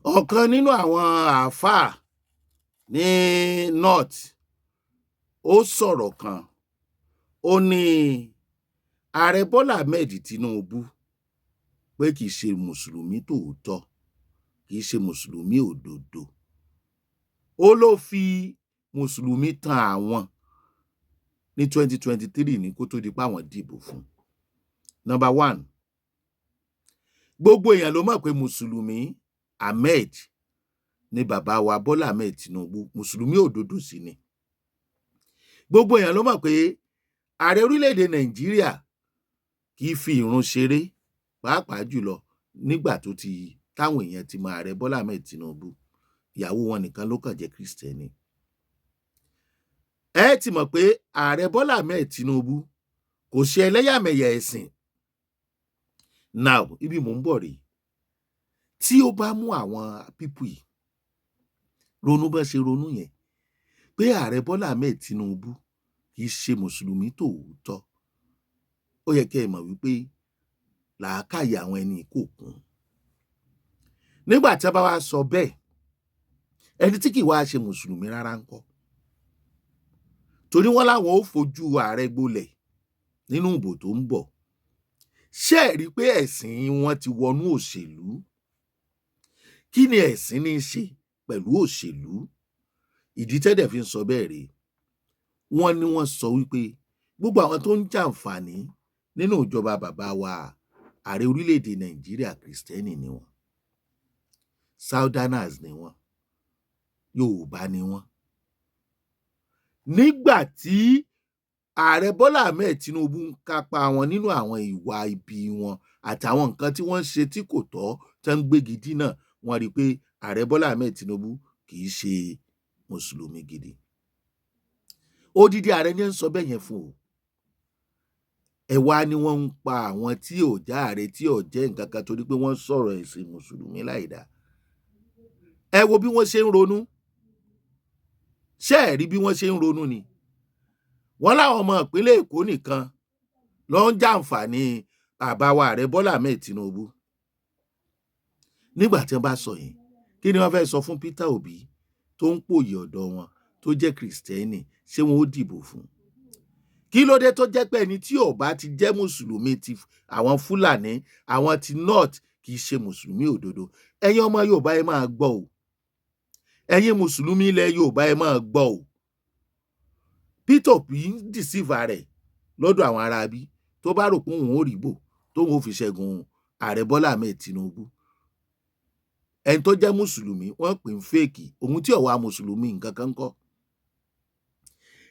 Ọ̀kan nínú àwọn àáfàá ní North, ó sọ̀rọ̀ kan. Ó ní Ààrẹ Bọ́lá Ahmed Tinubu pé kì í ṣe mùsùlùmí tòótọ́, kì í ṣe mùsùlùmí òdodo. Ó ló fi mùsùlùmí tan àwọn ní 2023 ní kó tó di pé àwọn dìbò fún. Number one, gbogbo èèyàn ló mọ̀ pé mùsùlùmí Ahmed ni bàbá wa Bọ́lá Ahmed Tinubu, mùsùlùmí òdodo sì ni. Gbogbo èèyàn ló mọ̀ pé ààrẹ orílẹ̀-èdè Nàìjíríà kì í fi ìrun ṣeré, pàápàá jùlọ nígbà tó ti táwọn èèyàn ti mọ Ààrẹ Bọ́lá Ahmed Tinubu. Ìyàwó wọn nìkan ló kàn jẹ́ Christian. Ẹ ti mọ̀ pé Ààrẹ Bọ́lá Ahmed Tinubu kò ṣe ẹlẹ́yàmẹ̀yà ẹ̀sìn. Now, ibi mò ń bọ̀ rèé. Tí ó bá mú àwọn people yìí ronú bá ṣe ronú yẹn pé Ààrẹ Bọ́lá Ahmed Tinubu kì í ṣe mùsùlùmí tòótọ́, ó yẹ kẹ́ ẹ mọ̀ wípé làákàyè àwọn ẹni kò kún. Nígbà tí wọ́n bá wá sọ bẹ́ẹ̀, ẹni tí kì í wá ṣe mùsùlùmí rárá ńkọ́? Torí wọ́n láwọn ó fojú ààrẹ gbolẹ̀ nínú ìbò tó ń bọ̀. Ṣé ẹ rí i pé ẹ̀sìn wọn ti wọnú òṣèlú? Kí ni ẹ̀sìn ní í ṣe pẹ̀lú òṣèlú? Ìdí tẹ́dẹ̀ fi ń sọ bẹ́ẹ̀ rèé. Wọ́n ní wọ́n sọ wípé gbogbo àwọn tó ń jàǹfààní nínú ìjọba bàbá wa ààrẹ orílẹ̀-èdè Nàìjíríà, Christian ni wọ́n, Southerners ni wọ́n, Yorùbá ni wọ́n. Nígbà tí Ààrẹ Bọ́lá Ahmed Tinubu ń kápá wọn nínú àwọn ìwà ibi wọn àtàwọn nǹkan tí wọ́n ń ṣe tí kò tọ́, tán ń gbégi dínà, wọ́n rí i pé Ààrẹ Bọ́lá Ahmed Tinubu kì í ṣe mùsùlùmí gidi. Odidi ààrẹ ní ń sọ bẹ́ẹ̀ yẹn fún o. Ẹ wá ní wọ́n ń pa àwọn tí ò já ààrẹ, tí ò jẹ́ nǹkan kan, torí pé wọ́n sọ̀rọ̀ ẹ̀sìn mùsùlùmí láìdáa. Ẹ wo bí wọ́n ṣe ń ronú. Ṣé ẹ rí bí wọ́n ṣe ń ronú ni? Wọ́n láwọn ọmọ ìpínlẹ̀ Èkó nìkan ló ń jàǹfààní bàbá wa Ààrẹ Bọ́lá Ahmed Tinubu. Nígbà tí wọ́n bá sọ yẹn, kí ni wọ́n fẹ́ sọ fún Peter Obi tó ń pòyì ọ̀dọ̀ wọn, tó jẹ́ Christian? Ṣé wọn ó dìbò fún? Kí ló dé tó jẹ́ pé ẹni tí ò bá ti jẹ́ mùsùlùmí ti àwọn Fúlàní, àwọn ti North, kì í ṣe mùsùlùmí òdodo? Ẹ̀yin ọmọ Yorùbá, ẹ máa gbọ́ o. Ẹ̀yin mùsùlùmí ilẹ̀ Yorùbá, ẹ máa gbọ́ o. Peter Obi ń deceive rẹ̀ lọ́dọ̀ àwọn aráabí tó bá rò pé òun ò rí bò tóun ò fi ṣẹ́gun Ààrẹ Bọ́lá Ahmed Tinubu. Ẹni tó jẹ́ mùsùlùmí, wọ́n pè ń fake. Òun tí ò wá mùsùlùmí nǹkan kan kọ́.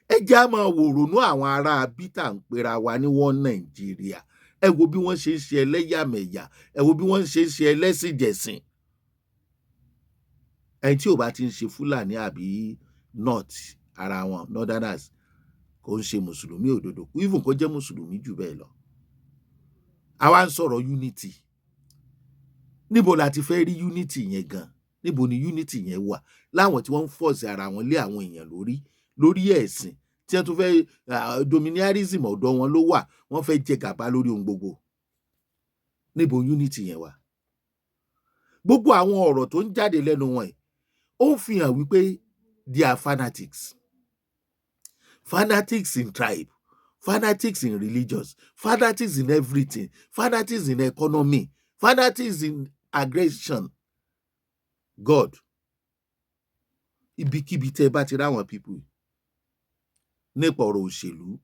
Ẹ jẹ́ á máa wò ronú àwọn ará bítà ń pera wa ní wọ́n Nàìjíríà. Ẹ wo bí wọ́n ṣe ń ṣe ẹlẹ́yàmẹ̀yà, ẹ wo bí wọ́n ṣe ń ṣe ẹlẹ́sìnjẹ̀sìn. Ẹni tí ò bá ti ń ṣe Fúlàní àbí North ara wọn, Northerners, kò ń ṣe mùsùlùmí òdodo, even kó jẹ́ mùsùlùmí jù bẹ́ẹ̀ lọ. Àwa ń sọ̀rọ̀ unity. Níbo la ti fẹ́ rí unity yẹn gan? Níbo ni unity yẹn wà láwọn tí wọ́n ń force ara wọn lé àwọn èèyàn lórí lórí ẹ̀sìn, tí wọ́n tún fẹ́ dominionism? Ọ̀dọ̀ wọn ló wà. Wọ́n fẹ́ jẹ gàba lórí ohun gbogbo. Níbo unity yẹn wà? Gbogbo àwọn ọ̀rọ̀ tó ń jáde lẹ́nu wọn yìí, ó ń fi hàn wípé they are fanatics, fanatics in tribe, fanatics in religious, fanatics in everything, fanatics in economy, fanatics in aggression. God, ibikíbi tẹ́ ẹ bá ti ráwọn people nípa ọ̀rọ̀ òṣèlú,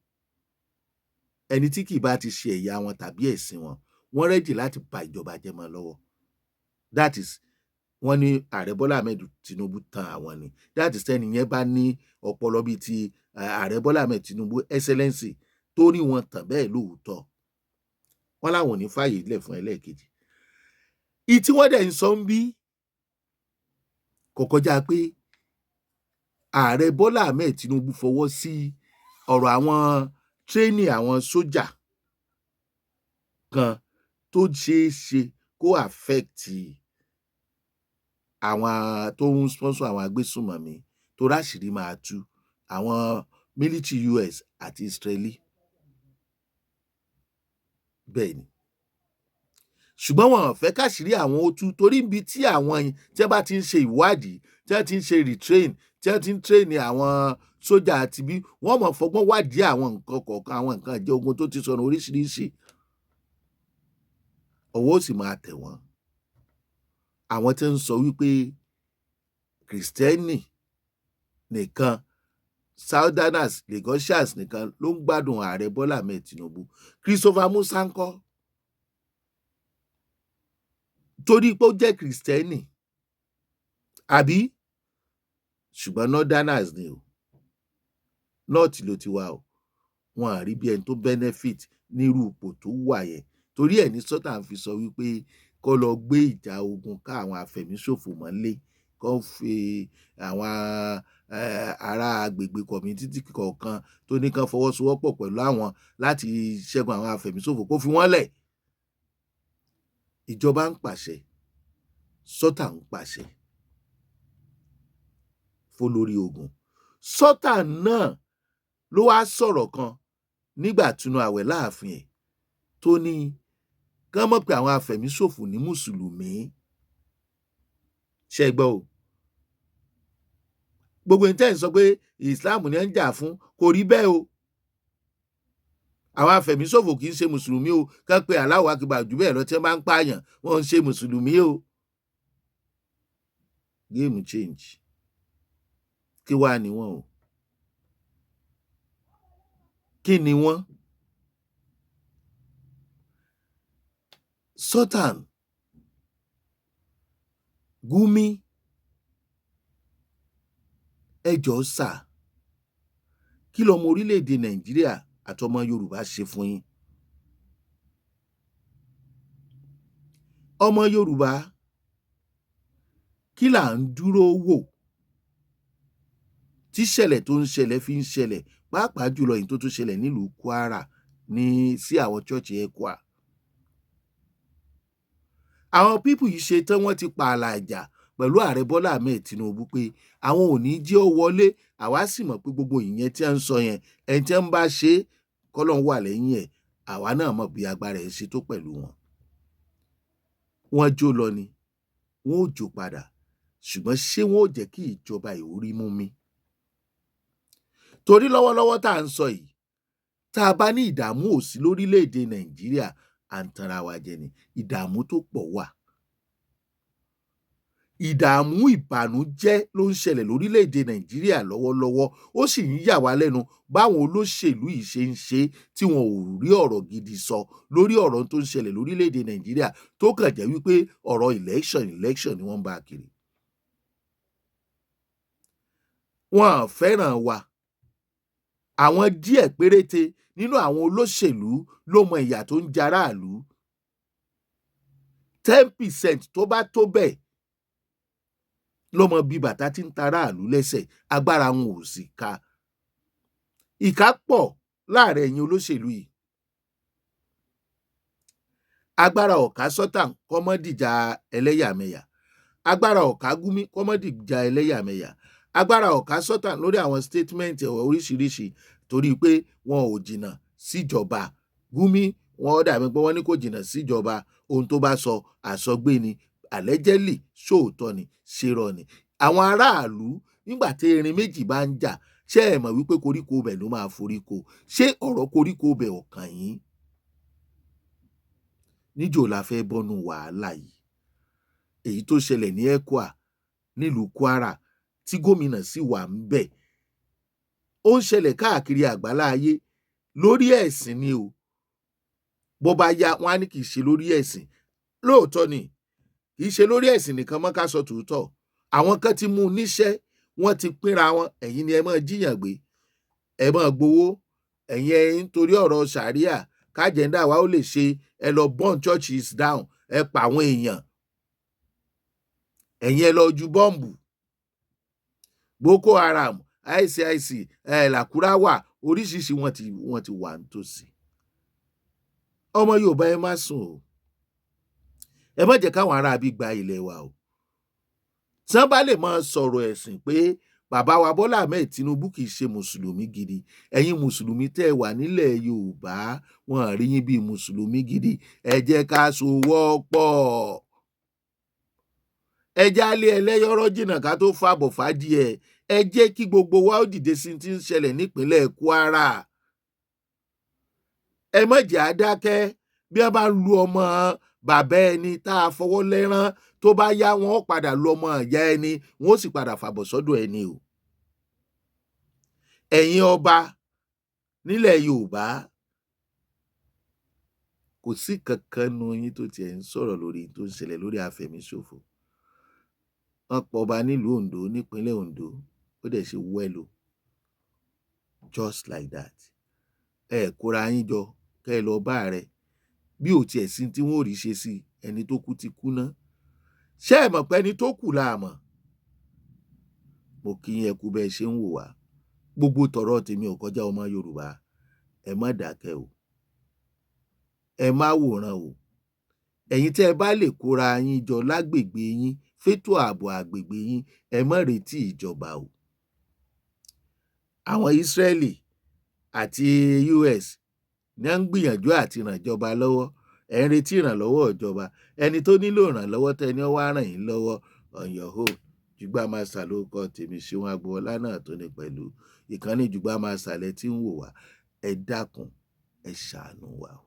ẹni tí kì í bá ti ṣe ẹ̀yà wọn tàbí ẹ̀sìn wọn, wọ́n ready láti ba ìjọba jẹ́ mọ́ lọ́wọ́. That is, wọ́n ní Ààrẹ Bọ́lá Ahmed Tinubu tan àwọn ni. That is, tẹ́ni yẹn bá ní ọpọlọ bíi ti Ààrẹ Bọ́lá Ahmed Tinubu Excellency tó ní wọn tàn bẹ́ẹ̀ lóòótọ́, wọ́n láwọn ò ní fààyè lẹ̀ fún ẹlẹ́ẹ̀kejì. Ìyí tí wọ́n dẹ̀ ń sọ ń bí kò kọjá pé Ààrẹ Bọ́lá Ahmed Tinubu fọwọ́ sí ọ̀rọ̀ àwọn training àwọn sójà kan tó ṣeé ṣe kó affect àwọn tó ń sponsor àwọn agbésùnmọ̀mí, torí àṣírí máa tú àwọn military US àti Israeli. Bẹ́ẹ̀ ni. Ṣùgbọ́n wọn ò fẹ́ káṣírí àwọn ó tú, torí ibi tí àwọn tí wọ́n bá ti ń ṣe ìwádìí, tí wọ́n ti ń ṣe retrain, tí wọ́n ti ń train àwọn sójà àti bí wọ́n mọ̀ fọgbọ́n wádìí àwọn nǹkan kọ̀ọ̀kan, àwọn nǹkan ìjẹ ogun tó ti sọnù oríṣiríṣi, ọwọ́ ó sì máa tẹ̀ wọ́n. Àwọn tí ń sọ wípé Kìrìsìtẹ́nì nìkan, Southerners, Lagosians nìkan ló ń gbádùn ààrẹ Bọ́lá Ahmed Tinubu, Christopher Musa ńkọ́? Torí pé ó jẹ́ Kìrìsìtẹ́nì àbí? Ṣùgbọ́n Northerners ni o, North ló ti wá o, wọn à rí bí ẹni tó benefit nírú ipò tó wà yẹn. Torí ẹ̀ ní Sultan fi sọ wípé kó lọ gbé ìjà ogun ká àwọn afẹ̀míṣòfò mọ́lé, kó fi àwọn ará agbègbè community kọ̀ọ̀kan tó ní kán fọwọ́sowọ́pọ̀ pẹ̀lú àwọn láti ṣẹ́gun àwọn afẹ̀míṣòfò, kó fi wọ́n lẹ̀. Ìjọba ń pàṣẹ, Sultan ń pàṣẹ fólórí ogun. Sultan náà ló wá sọ̀rọ̀ kan nígbà túnú àwẹ̀ láàfin ẹ̀ tó ní kán mọ̀ pé àwọn afẹ̀míṣòfò ní mùsùlùmí. Ṣe gbọ́ o, gbogbo ní tẹ́ ń sọ pé Islam ni ẹ ń jà fún, kò rí bẹ́ẹ̀ o. Àwọn afẹ̀míṣòfò kì í ṣe mùsùlùmí o. Kán pé Allahu Akbar jù bẹ́ẹ̀ lọ, tí wọ́n bá ń pààyàn, wọ́n ń ṣe mùsùlùmí o. Game change. Kí wàá ní wọ́n o? Kí ni wọ́n? Sultan Gumi, ẹ jọ̀ọ́ sà, kí lọmọ orílẹ̀-èdè Nàìjíríà àtọmọ Yorùbá ṣe fún yín? Ọmọ Yorùbá, kí là ń dúró wò tíṣẹ̀lẹ̀ tó ń ṣẹlẹ̀ fi ń ṣẹlẹ̀, pàápàá jùlọ èyí tó tún ṣẹlẹ̀ nílùú Kwara ní sí àwọn church ECWA? Àwọn people yìí ṣe tán, wọ́n ti pààlà ìjà pẹ̀lú ààrẹ Bọ́lá Ahmed Tinubu pé àwọn ò ní jẹ́ ó wọlé. Àwa sì mọ̀ pé gbogbo ìyẹn tí wọ́n ń sọ yẹn, ẹni tí wọ́n bá ṣe é, kọ́lọ́n wà lẹ́yìn ẹ̀. Àwa náà mọ̀ bí agbára ẹ̀ ṣe tó pẹ̀lú wọn. Wọ́n jó lọ ni, wọ́n ò jó padà, ṣùgbọ́n ṣé wọ́n ò jẹ́ kí ìjọba ìwúrí mú mi? Torí lọ́wọ́lọ́wọ́ tá à ń sọ yìí, tá a bá ní ìdààmú ò sí lórílẹ̀‐èdè Nàìjíríà, à ń tanra wa jẹ ni. Ìdààmú tó pọ̀ wà, ìdààmú ìbànújẹ́ ló ń ṣẹlẹ̀ lórílẹ̀‐èdè Nàìjíríà lọ́wọ́lọ́wọ́. Ó sì ń yà wá lẹ́nu báwọn olóṣèlú yìí ṣe ń ṣe tí wọn ò rí ọ̀rọ̀ gidi sọ lórí ọ̀rọ̀ tó ń ṣẹlẹ̀ lórílẹ̀‐èdè Nàìjíríà, tó kàn jẹ́ wípé ọ̀rọ̀ election election ni wọ́n ń bá kiri. Wọn ò fẹ́ràn wa. Àwọn díẹ̀ péréte nínú àwọn olóṣèlú ló mọ ìyà tó ń jaráàlú. 10% tó bá tó bẹ́ẹ̀ ló mọ bí bàtà tí ń taráàlú lẹ́sẹ̀, agbára wọn ò sì ka. Ìkà pọ̀ láàrin ẹ̀yin olóṣèlú yìí. Agbára ọ̀ká Sultan kọ́mọ́dìjà ẹlẹ́yàmẹ̀yà, agbára ọ̀ká Gumi kọ́mọ́dìjà ẹlẹ́yàmẹ̀yà, agbára ọ̀ká Sultan lórí àwọn statement oríṣiríṣi, torí pé wọn ò jìnnà síjọba. Gumi, wọn dàbí pé wọ́n ní kò jìnnà síjọba, ohun tó bá sọ àsọgbé ni, allegedly, ṣóòótọ́ ni, ṣerọ́ ni? Àwọn aráàlú, nígbà tí erin méjì bá ń jà, ṣé ẹ mọ̀ wípé koríko bẹ̀ ló máa foríko? Ṣé ọ̀rọ̀ koríko bẹ̀ ò kàn yín? Níjò la fẹ́ bọ́nú wàhálà yìí, èyí tó ṣẹlẹ̀ ní ECWA nílùú Kwara tí gómìnà sì wà ń bẹ̀, ó ń ṣẹlẹ̀ káàkiri àgbálá ayé lórí ẹ̀sìn ni o. Bó bá yá, wọn á ní kì í ṣe lórí ẹ̀sìn. Lóòótọ́ ni, kì í ṣe lórí ẹ̀sìn nìkan mọ́. Ká sọ tòótọ́, àwọn kan ti mú un níṣẹ́, wọ́n ti pínra wọn. Ẹ̀yin ni ẹ máa jíyàn gbé, ẹ máa gbowó, ẹ̀yin ẹ nítorí ọ̀rọ̀ sàríà kájẹ́ndà wa ó lè ṣe, ẹ lọ burn churches down, ẹ pa àwọn èèyàn, ẹ̀yin ẹ lọ ju bọ́ǹbù. Boko Haram, ICIC, ẹ Làkúráwà, oríṣiríṣi wọ́n ti wà nítòsí. Ọmọ Yorùbá, ẹ má sùn o. Ẹ má jẹ́ káwọn aráabí gba ilẹ̀ wa o. Tí wọ́n bá lè máa sọ̀rọ̀ ẹ̀sìn pé Bàbá wa Bọ́lá Ahmed Tinubu kì í ṣe mùsùlùmí gidi. Ẹ̀yin mùsùlùmí tẹ́ ẹ wà nílẹ̀ Yorùbá, wọn rí yín bíi mùsùlùmí gidi. Ẹ jẹ́ ká sowọ́ pọ̀. Ẹ jálé ẹlẹ́yọ̀rọ̀ jìnnà ká tó fàbọ̀ fàdíẹ̀. Ẹ jẹ́ kí gbogbo wa ó dìde sí ti ń ṣẹlẹ̀ nípínlẹ̀ Kwara. Ẹ má jẹ́ á dákẹ́. Bí wọ́n bá lu ọmọ bàbá ẹni tá a fọwọ́ lẹ́rán, tó bá yá, wọn ó padà lu ọmọ ìyá ẹni, wọn ó sì padà fàbọ̀ sọ́dọ̀ ẹni o. Ẹ̀yin ọba nílẹ̀ Yorùbá, kò sí kankan nu yín tó tiẹ̀ ń sọ̀rọ̀ lórí tó ń ṣẹlẹ̀ lórí àfẹ̀míṣòfò. Wọ́n pọba nílùú Ondo, nípínlẹ̀ Ondo, ó dẹ̀ ṣe wẹ́lo just like that. Ẹ kóra yín jọ kẹ́ ẹ lọ bá ààrẹ. Bí ò tiẹ̀ sí tí wọ́n ò rí ṣe sí, ẹni tó kú ti kú ná. Ṣé ẹ mọ̀ pé ẹni tó kù la mọ̀? Mo kí yín, ẹ kú bẹ́ẹ̀ ṣe ń wò wá. Gbogbo tọ̀rọ̀ tèmi ò kọjá ọmọ Yorùbá, ẹ má dákẹ́ o, ẹ má wòran o. Ẹ̀yin tẹ́ ẹ bá lè kóra yín jọ lágbègbè yín fétò ààbò àgbègbè yín, ẹ má retí ìjọba o. Àwọn Ísírẹ́lì àti US ní à ń gbìyànjú àti ràn ìjọba lọ́wọ́. Ẹ̀ ń retí ìrànlọ́wọ́ ìjọba. Ẹni tó nílò ìrànlọ́wọ́ tẹ́ ní ó wá ràn yín lọ́wọ́, on your own. Jùgbà Master ló kọ́ tèmi, Ṣeun Agboola náà tó ní pẹ̀lú ìkànnì Jùgbà Master lẹ tí ń wò wá. Ẹ dákun, ẹ ṣàánú wa o.